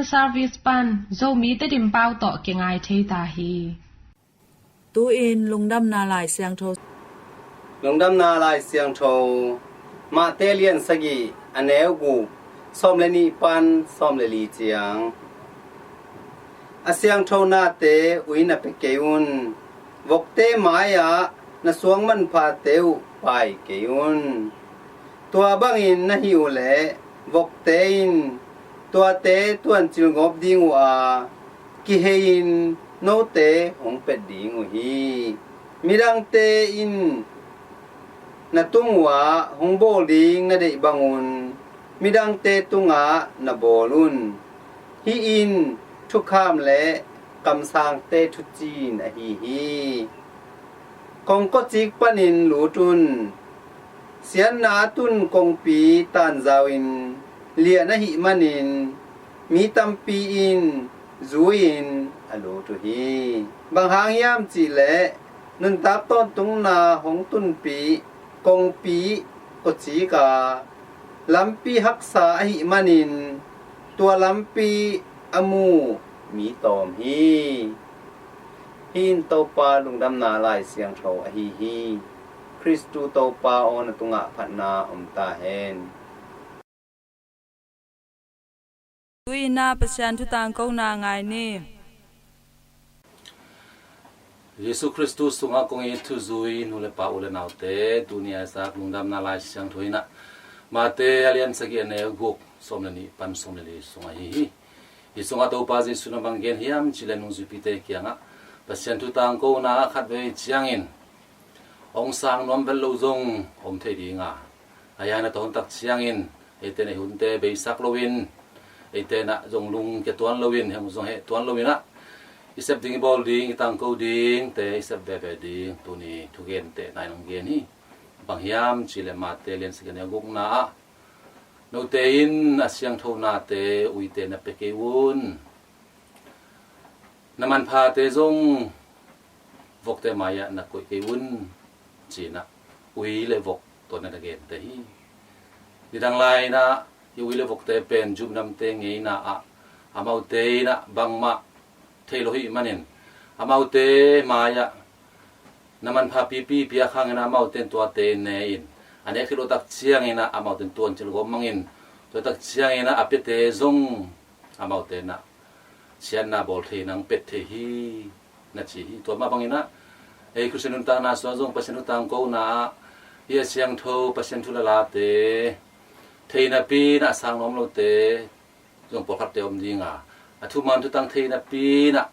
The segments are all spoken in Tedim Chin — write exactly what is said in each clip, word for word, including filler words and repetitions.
Service pan Zomi Tedim pau tawh kingai thei ta hi. Tu-in Lungdamna Lai Siangtho. Lungdamna Lai Siangtho, Mate lian sagih, a neu guk, sawm le nih pan sawm le li ciang. A siangtho nate ui na pia kei un. Vokte mai-ah na suang manphate uh pai kei un. Tua bangin na hih uh leh vokte in tuate tuancil gawp ding uh a, kihei-in note hong pet ding uh hi. Midangte in na tung uhah hong bawl ding na deih bangun midangte tungah na bawl un. Hih in thukham le kamsangte thucin ahi hi. Kongkawcik panin lut un. Siatna a tun kongpi tanzau-in lian ahih manin mi tampi in zui-in a lut uh hi. Bang hang hiam cihleh nuntak tawntungna hong tunpih kongpi kawcik a, lampi haksa ahih manin tua lampi a mu mi tawm hi. Hih in Topa Lungdamna Lai Siangtho ahi hi. Khristu Topa aw, na tungah phatna om ta hen. Tu-in ah Pasian thu tangkona ngai ni. Jesu Khristu sungah kong it thuzui nu le pa, u le naute, tuni a zak Lungdamna Lai Siangtho in ah Mate a lian sagih, a neu guk, sawm le nih pan sawm le li sung ahi hi. Hih sungah Topa Jesu in a bang gen hiam cihleh nungzuipite kiangah Pasian thu tangkona ah khatvei ciangin hong sang nuam vet lo zong om thei ding a, a hiang na tawh hun tak ciangin eite na hunte beisak loin, eite na zong lungkia tuan loin, heh zong heh tuan loin ah i sep ding, i bawl ding, i tangko dingte i sep veve ding tuni thugentehna in hong gen hi. Bang hiam cihleh Mate lian sagih, a neu gukna ah note in a siangtho nate uite na pia kei un. Na manphate zong vokte mai-ah na koih kei un, ci-in ah ui le vok tawh na na gente hi. Nidang lai-in ah hih ui le vokte pen Jew minamte ngeina ah amaute in ah bangmah thei lo ahih manin amaute mai-ah na manpha pipi pia khangin ah amaute in tuate ne-in, a nek khit lo tak ciangin ah amaute in tuancil gawp mangin, tua tak ciangin ah a piate zong amaute in ah siatna bawl thei nang pet thei hi, na ci hi. Tua mah bangin ah ei Khristian nuntakna sungah zong Pasian thu tangkona ah hih a siangtho Pasian thu lalate thei napi-in ah sang nuam lote zong pawlkhatte om ding a, a thuman thutang thei napi-in ah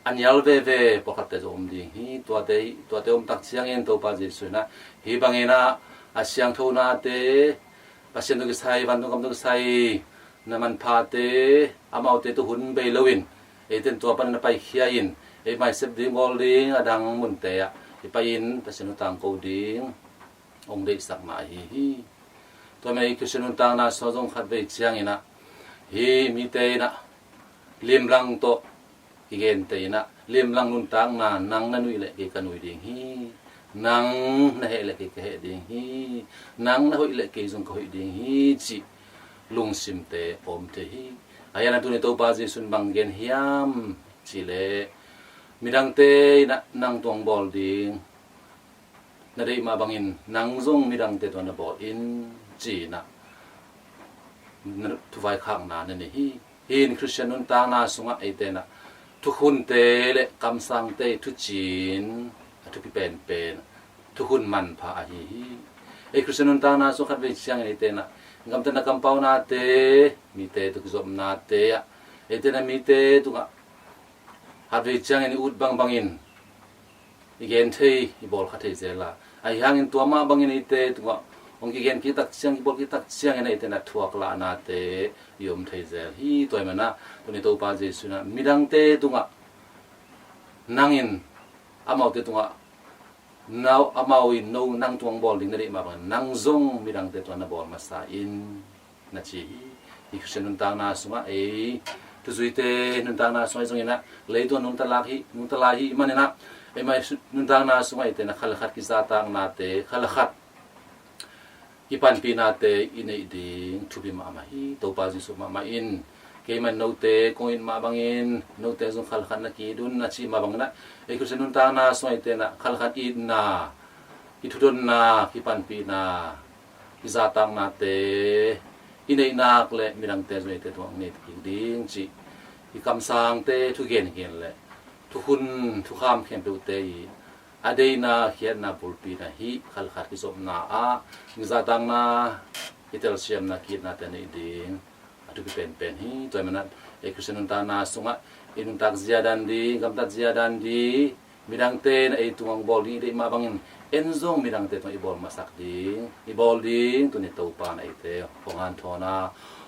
a nial veve pawlkhatte zong om ding hi. Tuate, tuate om tak ciangin Topa Jesu in ah hih bangin ah a siangtho nate, Pasian tawh kisai, vantung gam tawh kisai na manphate, amaute tawh hun bei loin eite in tua panin na paikhia in, eima i sep ding, bawl ding a dang munte ah i pai-in Pasian thu tangko ding hong deihsakna ahi hi. Tua manin ei Khristian nuntakna sungah zong khatvei ciangin ah hih mite in ah limlang tawh kigente in ah, limlang nuntakna nang na nuih leh kei ka nui ding hi, nang na heh leh kei ka heh ding hi, nang na hoih leh kei zong ka hoih ding hi, cih lungsimte om thei hi. A hiang na tuni Topa Jesu in bang gen hiam cihleh midangte in ah nang tungah bawl ding na deih mah bangin nang zong midangte tungah na bawl in, ci-in ah na thuvaikhakna na nei hi. Hih in Khristian nuntakna sungah eite in ah thukhunte le kamsangte thucin a thupi penpen thukhun manpha ahi hi. Ei Khristian nuntakna sungah khatvei ciangin eite in ah gamtatna kampaunate, mite tawh kizopnate ah eite in ah mite tungah khatvei ciangin i ut bangbangin i gen thei, i bawl kha thei zel a, ahi hangin tua mah bangin eite tungah hong kigen kik tak ciang, kibawl kik tak ciangin eite in ah thuak lahnate i om thei zel hi. Tua ahih manin ah tuni Topa Jesu in ah midangte tungah nang in amaute tungah, nau, amau in no, nang tungah bawl ding na deih mah bangin nang zong midangte tungah na bawl masa in, na ci hi. Hih Khristian nuntakna sungah ei thuzuite nuntakna sungah zong in ah leitung nungta lai hi, nungta lai ahih manin ah eima nuntakna sungah eite in ah khat le khat kizahtaknate, khat le khat kipanpihnate i neih ding thupi mahmah hi. Topa Jesu mahmah in Keimah note kong it mah bangin note zong khalkhat na ki-it un, a cih mah bangin ah, ei Khristian nuntakna sungah eite in ah khalkhat itna, i thudonna, kipanpihna, i zahtaknate i neih nak leh midangte zong eite tungah nei kik ding cih, i kamsangte thugen gen leh thukhun thukham khempeuhte i a deihna, khiatna, bulpina hih khalkhat kizopna ah i zahtakna, i telsiamna, ki-itnate nei ding a thupi penpen hi. Tua ahih manin ah ei Khristian nuntakna sungah i nuntak zia dan ding, gamtat zia dan ding, midangte in ei tungah hong bawl ding i deih mah bangin, en zong midangte tungah i bawl masak ding, i bawl ding tuni Topa in eite hong hanthawn a,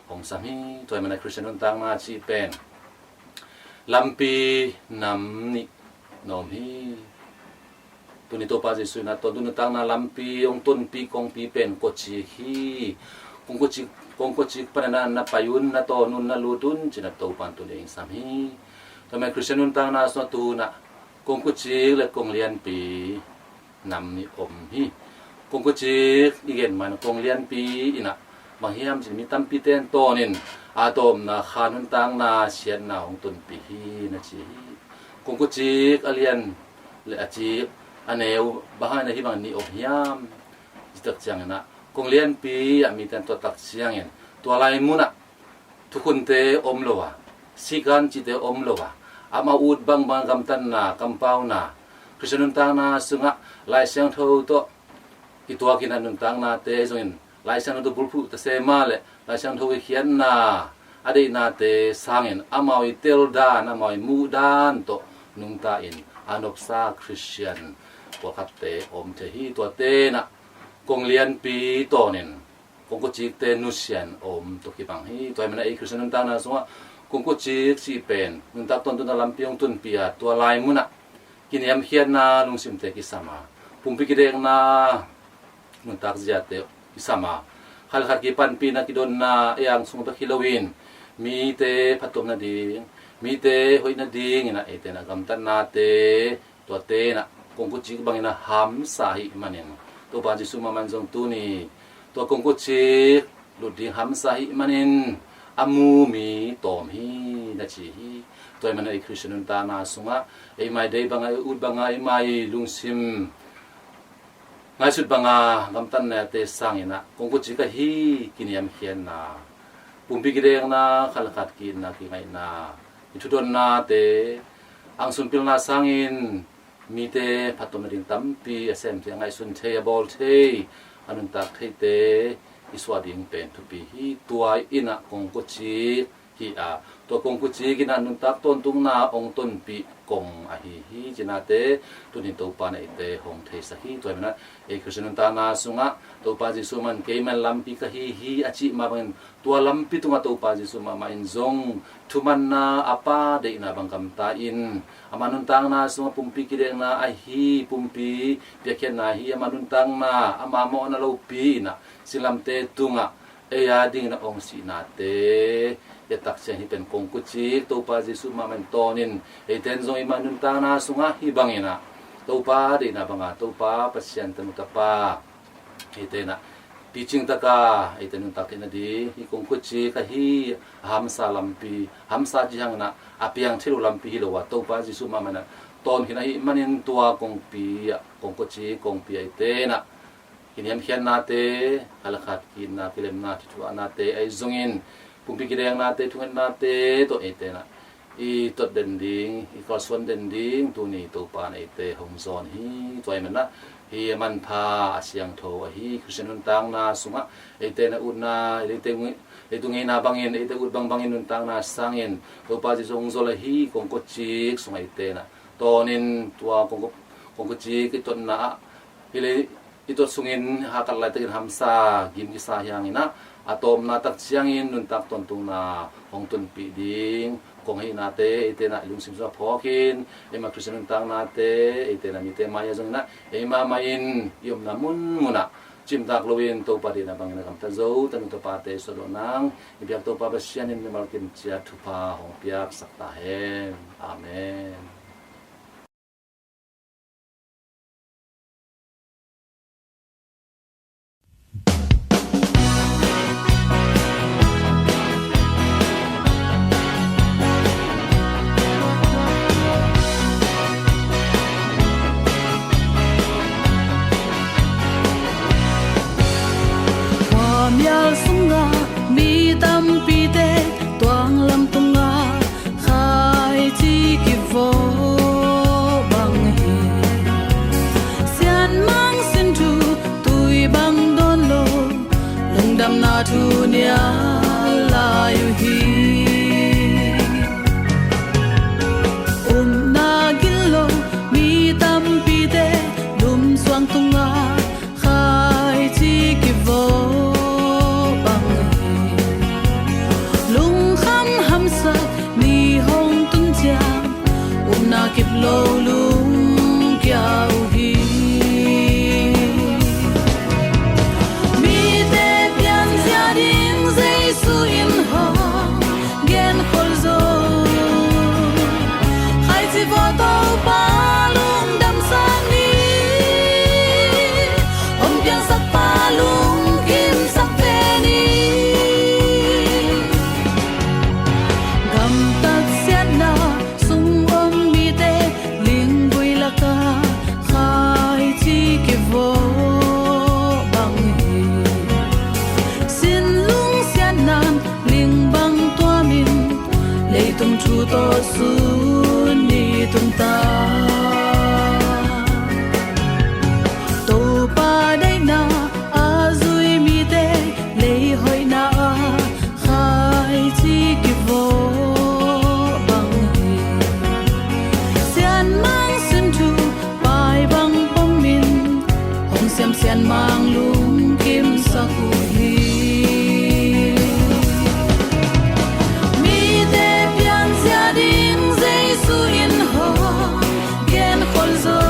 hong sam hi. Tua ahih manin ah Khristian nuntakna cih pen lampi nam nih na om hi. Tuni Topa Jesuh in ah tawntung nuntakna lampi hong tonpih kongpi pen kawcik hi. Kong kawcik, kong kawcik panin ah na pai un, na tawn un, na lut un, ci-in ah Topa in tuni hong sam hi. Tua ahih manin Khristian nuntakna sungah tu-in ah kong kawcik leh kong lianpi nam nih om hi. Kong kawcik i gen mah in kong lianpi in ah bang hiam cih leh mi tampite in tawnin a tawpna kha nuntakna siatna hong tonpih hi na ci hi. Kong kawcik a lian leh a cik, a neu, bang hang in ah hih bang nih om hiam cih tak ciangin ah, kong lianpi ah mite in tuat tak ciangin tua lai munah thukhunte om lo a, sikan cihte om lo a, amau ut bangbang gamtatna, kampauna, Khristian nuntakna sungah Lai Siangtho tawh i tuakin ah nuntaknate zongin Lai Siangtho tawh bulphuh ta se mah leh Lai Siangtho i khiatna, a deihnate sangin amau i tel dan, amau i muh dan tawh nungta in a nopsa Khristian pawlkhatte om thei hi. Tuate in ah kong lianpi tawnin kong kawcikte nusia in om tawh kibang hi. Tua ahih manin ah ei Khristian nuntakna sungah kong kawcik cih pen nuntak tawntungna lampi hong tonpih a, tua lai munah kiniamkhiatna lungsimte kisam a, pumpi kidekna nuntak ziate kisam a, khalkhat kipanpihna, kidonna, ei ang sung bek hi loin mite phattuam nading, mite hoih nadingin ah eite in ah gamtatnate, tuate in ah kong kawcik bangin ah hamsa ahih manin, Topa Jesuh mahmah in zong tuni tua kong kawcik lut ding hamsa ahih manin a mu mi tawm hi na ci hi. Tua ahih manin ei Khristian nuntakna sungah eima i deih bang a, i ut bang a, eima i lungsim ngaihsut bang a gamtatnate sangin ah kong kawcik ahi kiniamkhiatna, pumpi kidekna, khalkhat ki-itna, kingaihna, i thudonnate, ang sunpilna sangin mite phattuam nading tampi a sem thei, a ngaihsun thei, a bawl thei, a nuntak theite i suah ding pen thupi hi. Tua in ah kong kawcik hi a, tua kong kawcik in ah nuntak tawntungna hong tonpih kong ahi hi, ci-in ah te, tuni in Topa in eite hong theisak hi. Tua ahih manin ah ei Khristian nuntakna sungah Topa Jesuh mahmah in keimah lampi ka hi hi a cih mah bangin, tua lampi tungah Topa Jesuh mahmah in zong thumanna, a Pa deihna bang gamta in, ama nuntakna sungah pumpi kidekna ahi, pumpi piakkhiatna ahi ama nuntakna, ama mawhna lopi in ah singlamteh tungah ei a dingin a hong sihnate i et tak ciang hih pen kong kawcik Topa Jesuh mahmah in tawnin, eite in zong eima nuntakna sungah hih bangin ah Topa deihna bang a, Topa Pasian tanu tapa, eite in ah picing tak a eite nuntak theih nading, hih kong kawcik ahi a hamsa lampi, hamsa cih hangin ah a piang thei lo lampi hi lo a, Topa Jesuh mahmah in ah tawn khin ahih manin tua kongpi ah, kong kawcik kongpi ah eite in ah kiniamkhiatnate, khalkhat ki-itna, kilemna, thuthuahnate ahi zongin, pumpi kideknate, thungetnate tawh eite in ah i tot den ding, i kalsuan den ding tuni Topa in eite hong zawn hi. Tua ahih manin ah hih a manpha, a siangtho ahi Khristian nuntakna sungah eite in ah utna, i leitung, leitung ngeina bangin eite ut bangbangin nuntakna sangin Topa Jesuh hong zawl ahi kong kawcik sungah eite in ah tawnin tua kong kaw-, kong kawcik i totna ah, hih lei i tot sungin hakat laitakin hamsa gim kisa hi hangin ah, a tawpna tak ciangin nuntak tawntungna hong tunpih ding kong ahihnate eite in ah i lungsim sungah phawkin, eima Khristian nuntaknate eite in ah mite mai-ah zongin ah, eima mah in i omna munmun ah cimtak loin Topa deihna bangin a gamtat zo tanu tapate suahluah nang i biak Topa Pasian in mimal kim ciat thupha hong piaksak ta hen. Amen. Pial sungah mi tampite tuang lam tungah khaici kivawh bang hi. Sianmang sin thu tui bang dawn lo, lungdamna thu nial lai uh hi. Upna gilo mi tampite lumsuang tungah khaici kivawh bang hi. Lungkham hamsa ni hong tun ciang, upna kip lo lungkia uh hi. Mite pianzia ding Jesu in hong genkhol zo. Khaici vawh Topa lungdamsak ni, hong piangsak pa lungkimsak ve ni. Gamtat siatna sung om mite linggui lakah khaici kivawh bang hi. Sin lungsiatnan ling bang tuamin, leitung thu tawh sun ni tung ta. Topa daihna a zui mite lei hoihna ah khaici kivawh bang hi. Sianmang sin thu pai bang pomin, hong siam sianmang lungkimsak uh hi. Mite pianzia ding Jesu in hong genkhol zo.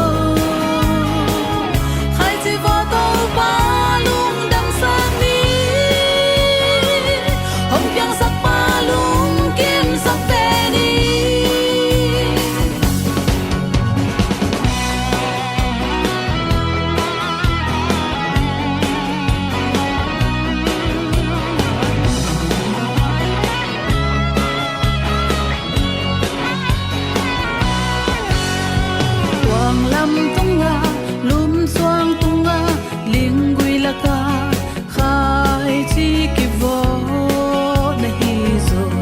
Khaici vawh Topa lungdamsak ni, hong piangsak pa lungkimsak ve ni. Tuang lam tungah, lumsuang tungah, linggui lakah khaici kivawh na hi zaw.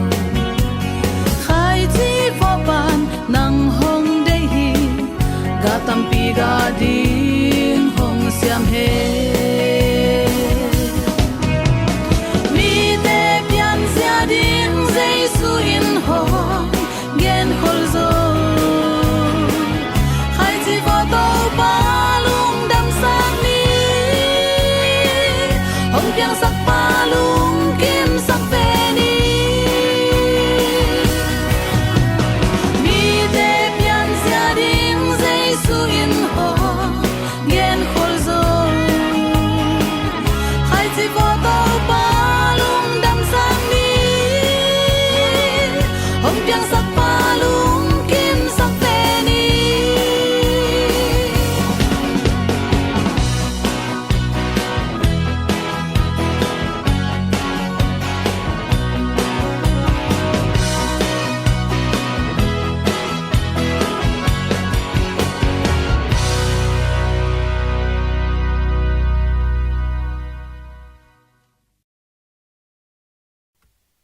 Khaici vawh pan nang hong deih hi, gah tampi gah ding hong siam hi. Mite pianzia ding Jesu in hong genkhol zo. Khaici vawh Topa lungdamsak ni, hong piangsak pa lungkimsak ve ni. Mite pianzia ding Jesu in hong genkhol zo. Khaici vawh Topa lungdamsak ni, hong piangsak pa lungkimsak ve ni.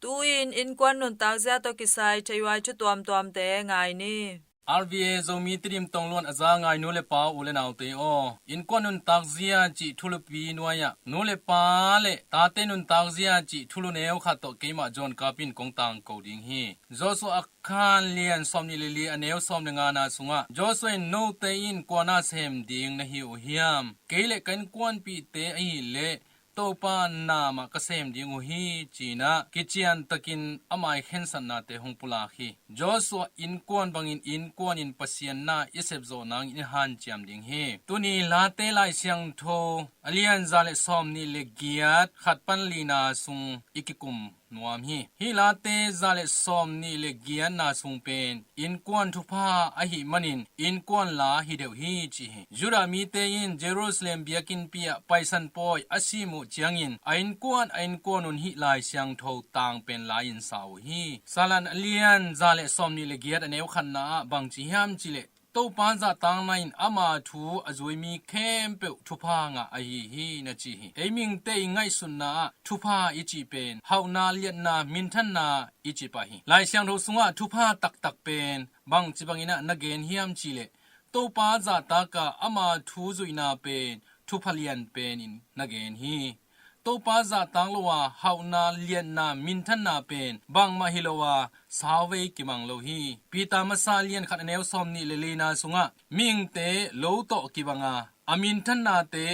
Tu-in innkuan nuntakzia tawh kisai theihuai thu tuamtuamte ngai ni. R V A Zomi Tedim tongluan a za ngai nu le pa, u le naute aw, innkuan nuntakzia cih thulupi nuai-ah nu le pa le tate nuntakzia cih thulu neu khat tawh keimah John Kap in kong tangko ding hi. Joshua a khan lian sawmnih le li a neu sawm le ngana sungah Joshua in, note in kuana sem ding na hi uh hiam? Kei le ka innkuanpihte ahileh Topa na mah ka sem ding uh hi, ci-in ah kiciantakin a mai khensatnate hong pulak hi. Joshua innkuan bangin innkuan in Pasian na i sepzawh nangin i hanciam ding hi. Tuni Late Lai Siangtho a lian za le sawmnih le giat, khat pan lina sung i kikum nuam hi. Hih Late za le sawmnih le giatna sung pen innkuan thupha ahih manin innkuan la hi deuh hi, ci hi. Judah mite in Jerusalem biakinnpi ah Paisan pawi a sim uh ciangin a innkuan a innkuan un hih Lai Siangtho tang pen la-in sa uh hi. Salan a lian za le sawmnih le giat a neu khatna ah bang ci hiam cih leh, Topa zahtakna in ama thu a zui mi khempeuh thupha ngah ahi hi, na ci hi. Ei mihingte i ngaihsutna ah thupha i cih pen hauhna, liatna, minthanna i ci pah hi. Lai Siangtho sungah thupha taktak pen bangci bangin ah na gen hiam cih leh, Topa zahtak a ama thu zuihna pen thupha lian penin na gen hi. Topa zahtak lo a hauhna, liatna, minthanna pen bangmah hi lo a, sauvei kimang lo hi. Peter masa lian khat a neu sawmnih le lina sungah, mihingte lo tawh kibang a, a minthannate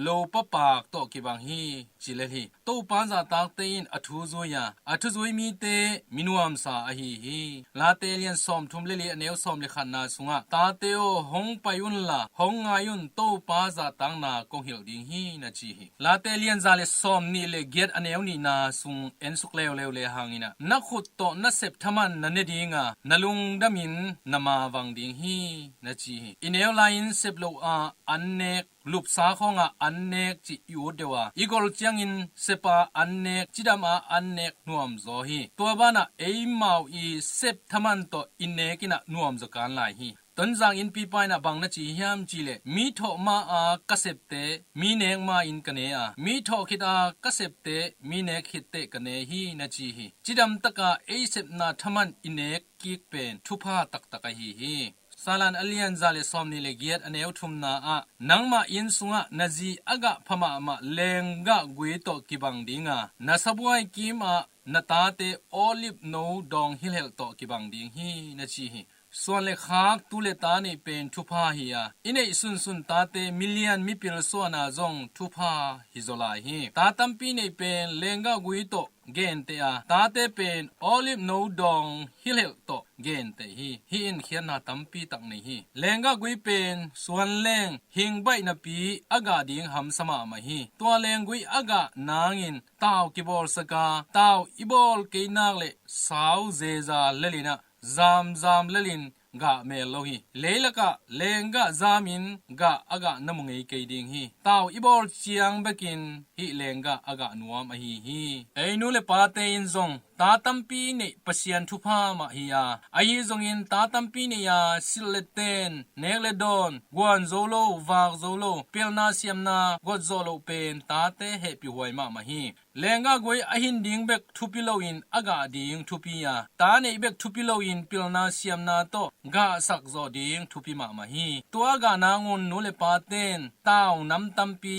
lo papak tawh kibang hi, ci lel hi. Topa zahtakte in a thu zui a, a thuzui mite mi nuamsa ahi hi. Late lian sawmthum le li a neu sawm le khatna sungah, tate aw, hong pai unla, hong ngai un, Topa zahtakna kong hilh ding hi, na ci hi. Late lian za le sawmnih le giat a neu nihna sung en suk leuleu le hangin ah, na khut tawh na sep thaman na ne ding a, na lungdamin na mavang ding hi, na ci hi. I neu lai-in sep lo a an nek, lupsa khawngah an nek cih i ut deuh a, i gol ciangin sep a an nek, cidam a an nek nuamzaw hi. Tua banah eimau i sep thaman tawh i nek in ah nuamzaw kan lai hi. Tonzang innpipa in ah bang na ci hiam cih leh, mi thawh ma a ka septe, mi nek ma in ka ne a, mi thawh khit a ka septe, mi nek khitteh ka ne hi, na ci hi. Cidam taka ei sepna thaman i nek kik pen thupha taktak ahi hi. Salan a lian za le sawmnih le giat a neu thumna ah, nangmah inn sungah na zi a gah pha mahmah lenggah gui tawh kibang ding a, na sabuai kim ah na tate olive no dawng hilhelh tawh kibang ding hi, na ci hi. Suan le khak, tu le ta neih pen thupha hi a, i neih sunsun tate milian mipil suahna zong thupha hi zaw lai hi. Ta tampi neih pen lenggah gui tawh genteh a, tate pen olive no dawng hilhelh tawh genteh hi. Hih in khiatna tampi tak nei hi. Lenggah gui pen suan leng hing baih napi a gah ding hamsa mahmah hi. Tua lenggui a gah nangin tau kibawlsak a, tau i bawl kei nak leh sau zeza lel in ah, zamzam lel in gah mel lo hi. Leilakah lenggah zamin gah a gah na mu ngei kei ding hi. Tau i bawl ciang bekin hih lenggah a gah nuam ahi hi. Ei nu le pate in zong ta tampi neih Pasian thupha mah hi a, ahi zongin ta tampi neih a silh le ten, nek le dawn, guan zo lo, vak zo lo, pilna siamna gotzawh loh pen tate hehpihhuai mahmah hi. Lenggah gui a hin ding bek thupi loin a gah ding thupi a, ta neih bek thupi loin pilna siamna tawh gahsak zawh ding thupi mahmah hi. Tua a gah nangun nu le paten tau nam tampi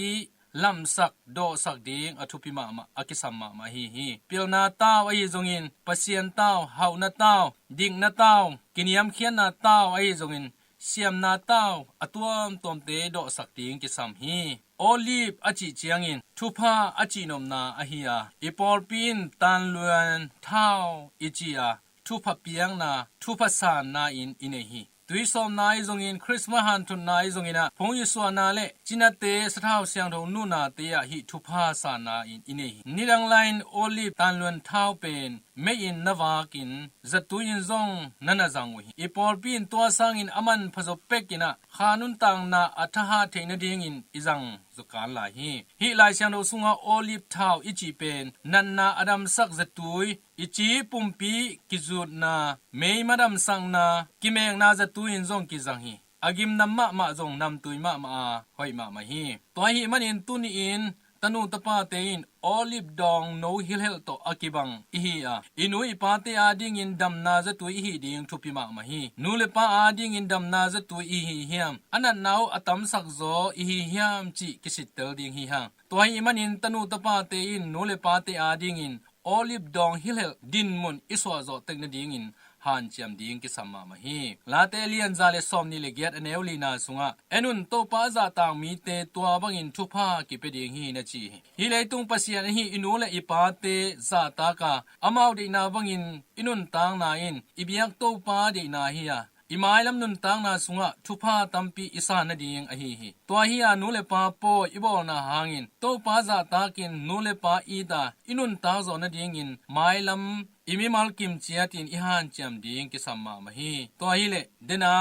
lamsak, dawhsak ding a thupi mahmah, a kisam mahmah ahi hi. Pilna tau ahi zongin, Pasian tau, hauhna tau, dikna tau, kiniamkhiatna tau ahi zongin, siamna tau a tuamtuamte dawhsak ding kisam hi. Olive a cih ciangin thupha a cihnopna ahi a, i pawlpi in tanluan thau i ci a, thupha piakna, thupha sanna in i nei hi. Tuisawpna ahi zongin, Christmas hanthotna ahi zongin ah, phung i suahna le cinate, sathau siangtho nuhnate ah hih thupha sanna in i nei hi. Nidang lai-in olive tanluan thau pen mei in na vakin, zatui in zong na na zang uh hi. I pawlpi in tua sangin a manpha zaw pekin ah, kha nuntakna a thahat theih nadingin i zang zaw kan lai hi. Hih Lai Siangtho sunga olive thau i cih pen natna a damsak zatui, i ci pumpi kizutna, mei madamsakna, kimekna zatui in zong kizang hi. A gimnam mahmah zong namtui mahmah a hoih mahmah hi. Tua ahih manin tuni-in tanu tapate in olive dawng no hilhelh tawh a kibang i hi a, i nu i pate adingin damna zatui i hih ding thupi mahmah hi. Nu le pa adingin damna zatui i hi hiam, a natna uh a tamsak zaw i hi hiam cih kisittel ding hi hang. Tua ahih manin tanu tapate in nu le pate adingin olive dawng hilhelh dinmun i suahzawh tek nadingin hanciam ding kisam mahmah hi. Late lianza le sawmnih le giat a neu lina sungah, en un, Topa a zahtak mite tua bangin thupha kipia ding hi, na ci hi. Hih leitung Pasian ahi i nu le i pate zahtak a, amau deihna bangin i nuntakna in i biak Topa deihna hi a, i mailam nuntakna sungah thupha tampi i sa nading ahi hi. Tua hi a, nu le pa pawi i bawlna hangin Topa zahtakin nu le pa it a i nuntak zawh nadingin mailam i mimal kim ciatin i hanciam ding kisam mahmah hi. Tua hileh dena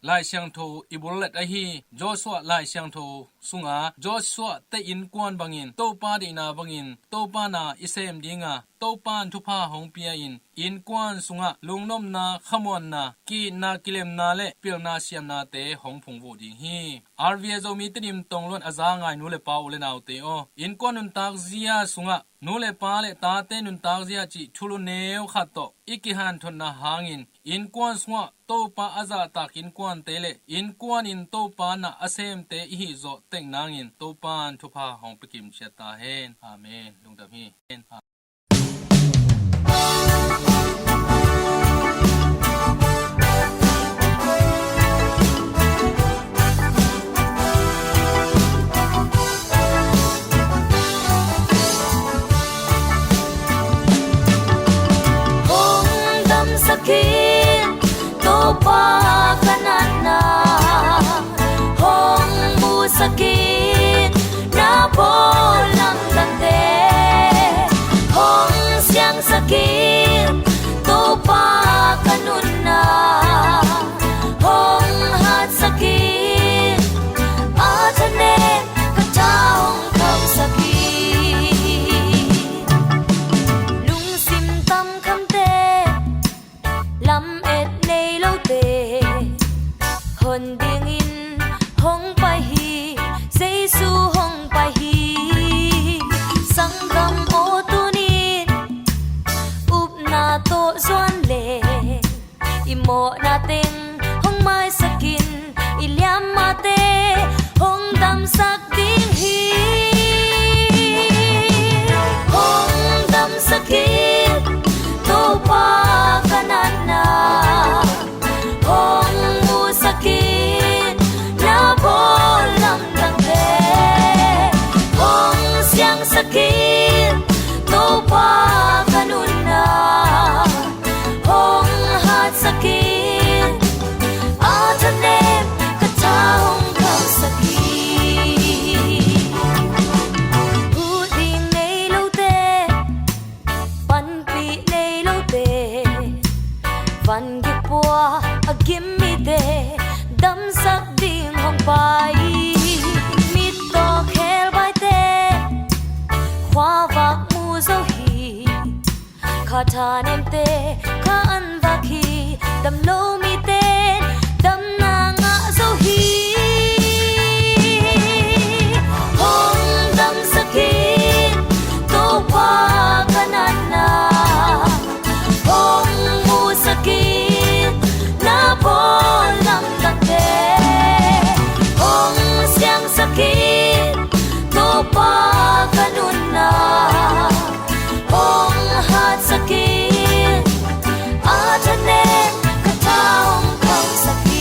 Lai Siangtho i bullet ahi Joshua Lai Siangtho sunga Joshua te innkuan bangin Topa deihna bangin Topa na i sem dinga Topan thupha hong pia in innkuan sungah lungnopna, khamuanna, ki-itna, kilemna le pilna siamnate hong phungvuh ding hi. RVA Zomi Tedim tongluan a za ngai nu le pa u le naute aw, innkuan nuntak zia sungah nu le pa le tate nuntak zia cih thulu neu khat tawh i kihanthotna hangin innkuan sungah Topa a zahtak innkuante le innkuan in Topa na a semte i hih zawh tek nangin Topan thupha hong pia kimciat ta hen. Amen. Lungdam hi. Hong damsak in Topa ka natna, hong musak in na bawl lamdangte, hong siangsak in Topa ka nunna, hong hatsak in a thanem ka tha hong khauhsak in. Lungsim tam khamte, lamet nei lote, hon dingin hong pai hi, Jesu hong pai hi. Sanggam aw, tunin upna tawh zuan le, i mawhna teng hong maisak in, i liammate hong damsak ding hi. Hong damsak in Topa ka natna, hong musak in na bawl lamdangte, hong siangsak in Topa ka nunna, hong hatsak in a thanem ka tha hong khauhsak in. Huh ding nei lote, panpih nei lote, van gik pua a gim mite damsak ding hong pai. Mittaw khelbaite khuavak mu zo hi, kha thanemte kha an vak hi, dam lo mite damna ngah zo hi. Hong damsak in Topa ka natna, hong musak in na bawl lamdangte, hong siangsak in Topa ka nunna, hong hatsak in a thanem ka tha hong khauhsak in.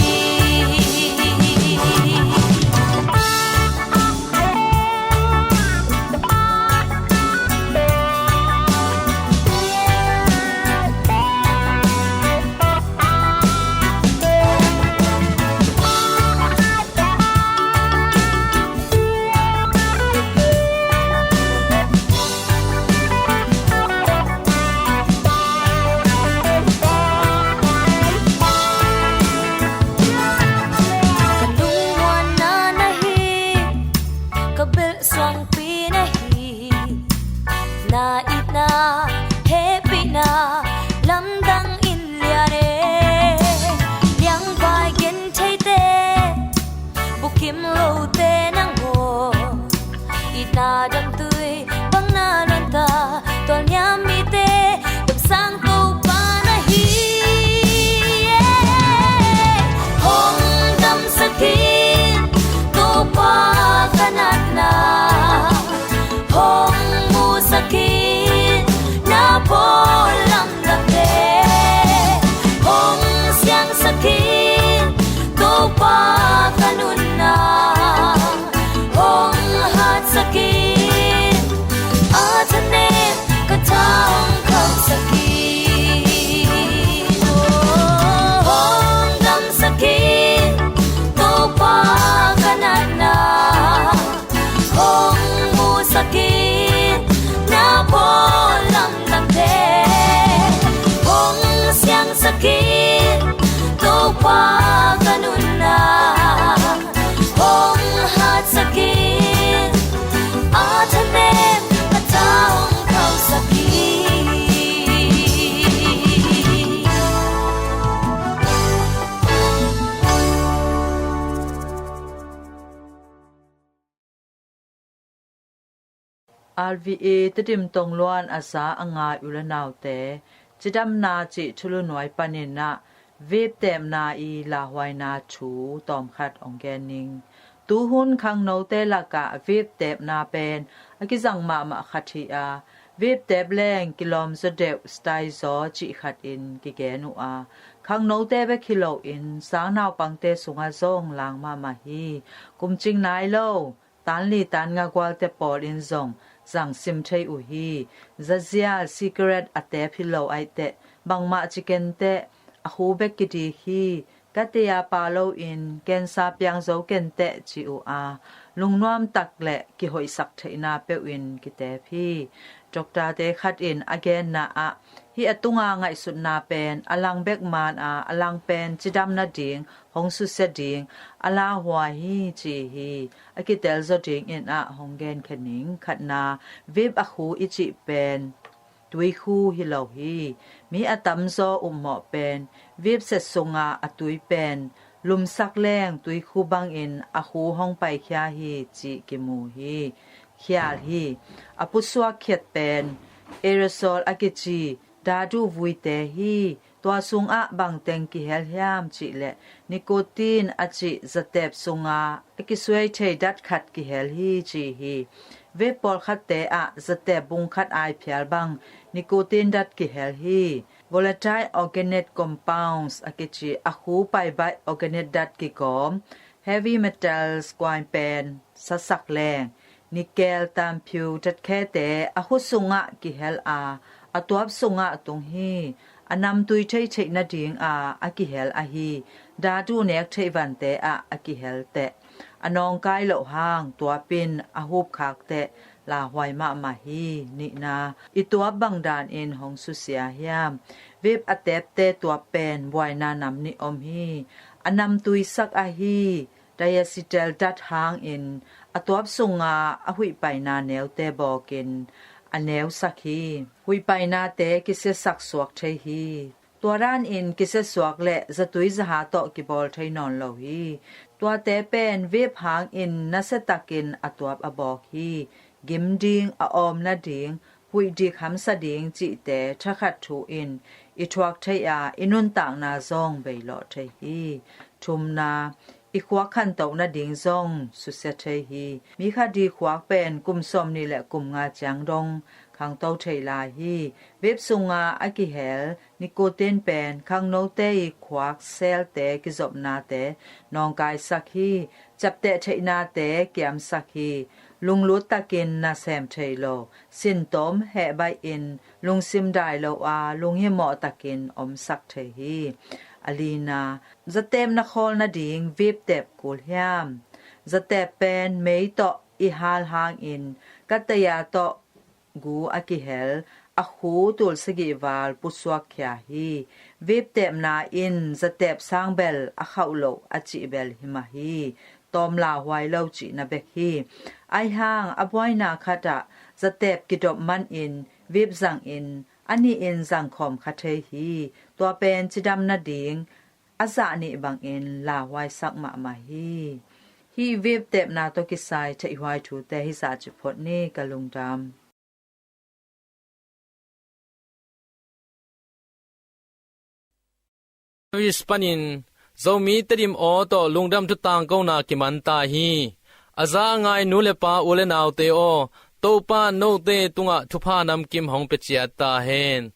Ka lungmuanna na hi, ka belh suangpi na hi, na itna hehpihna lamdang in lian e. Liangvai gentheite, bukim lote nang aw, itna damtui bang na luanta, tualniam mite damsang Topa na hi. Hong damsak in Topa ka natna, hong musak in na bawl lamdangte, hong siangsak in Topa ka nunna, hong hatsak in R V A Tedim Tongluan a za a ngai u le naute, cidamna cih thulu nuai panin ah vip teepna i lauhuaina thu tawmkhat hong gen ning. Tuhun khangnote lakah vip teepna pen a kizang mahmah khat hi a, vip teep leng kilawm zaw deuh, style zaw cih khat in kigen uh a, khangnote bek hi loin sang naupangte sungah zong lang mahmah hi. Kumcing nai lo, tan li tan nga gualte pawl in zong zang sim thei uh hi. Zazial, cigarette a teep hi lo aih teh, bangmah ci ken teh, a khu bek kidik hi. Kataya pa loin cancer piang zo ken teh ci uh a, lungnuam tak le kihoihsak theihna peuh in kiteep hi. Doctorte khat in a genna ah, hih a tunga ngaihsutna pen a lang bek man a, a lang pen cidam nading hong susia ding a lauhuai hi ci hi. A kitel zaw dingin ah hong genkhia ning. Khatna, vip a khu i cih pen tuikhu hi lo hi. Mi a tamzaw upmawh pen vip set sungah a tui pen lumsak leng tuikhu bangin a khu hong paikhia hi cih kimu hi. Khial hi. A pusuak khiat pen aerosol a kici dadu vuite hi. Tua sungah bangteng kihel hiam cih leh, nicotine a cih zateep sungah a kisuai thei dat khat kihel hi ci hi. Vip pawlkhatte ah zateep bung khat aiphial bang nicotine dat kihel hi. Volatile organic compounds a kici a khu paibaih organic dat kigawm, heavy metals kuai pen sasak leng, nickel, tamphiu, tatkhete a khu sungah kihel a, a tuap sungah tung hi. A namtui thei theih nading a, a kihel ahi dadu nek theih vante ah a kihel teh, a nawngkai loh hang tuap in a hupkhak teh lauhuai mahmah hi. Nihna, i tuap bang danin hong susia hiam? Vip a teepte tuap pen buaina nam nih om hi. A namtui sak ahi diacetyl dat hangin a tuap sunga a huihpaina neute bawkin a neusak hi. Huihpainate kisiasak suak thei hi. Tua danin kisiasuak le zatui zaha tawh kibawl thei nawn lo hi. Tuate pen vip hangin nasiatakin a tuap a bawk hi. Gim ding, a awm nading, huih dik hamsa ding cihte thakhat thu in i thuak thei a, i nuntakna zong beilawh thei hi. Thumna, i khuak khantoh nading zong susia thei hi. Mi khat i khuak pen kum sawmnih le kum nga ciang dong khangto thei lai hi. Vip sunga a kihel nicotine pen khangnote i khuak cell-te kizopnate nawngkaisak hi. Ciapteh theihnate kiamsak hi. Lunglut takin nasem thei lo, sintom hehbaih in lungsim dai lo a, lunghimawh takin omsak thei hi. A lina, zateep na khawl nading vip teep kul hiam? Zateep pen mei tawh i hal hangin kataya tawh gu a kihel, a khu tul sagih val pusuak khia hi. Vip teepna in zateep sang bel a khauh loh a cih bel hi mah hi. Tawm lauhuai lo cihna bek hi. Aihang a buaina khatah zateep kidop manin vip zangin a nihin zangkhawm kha thei hi. Tua pen cidam nading a zah nih bangin lauhuaisak mahmah hi. Hih vip teepna tawh kisai theihhuai thute hizah cih phot ni, ka lungdam. Panin Zomi Tedim aw tawh lungdam thu tangkona kiman ta hi. A za a ngai nu le pa, u le naute aw, Topa note tungah thupha namkim hong pia ciat ta hen.